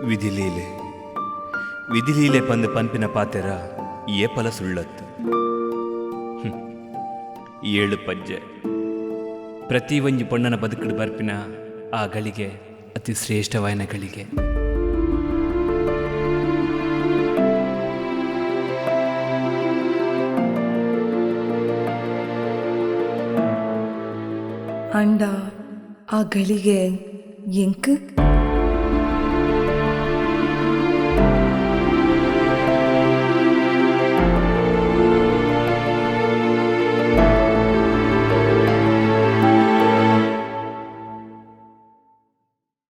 ವಿಧಿಲೀಲೆ ವಿಧಿಲೀಲೆ ಪಂದ್ ಪನ್ಪಿನ ಪಾತೆರ ಏಪಲ ಸುಳ್ಳತ್ತು. ಏಳು ಪಜ್ಜೆ ಪ್ರತಿ ಒಂಜಿ ಪೊಣ್ಣನ ಬದುಕುಡು ಬರ್ಪಿನ ಆ ಗಳಿಗೆ ಅತಿ ಶ್ರೇಷ್ಠವಾಯಿನ ಗಳಿಗೆ. ಅಂಡ ಆ ಗಳಿಗೆ ಎಂಕ್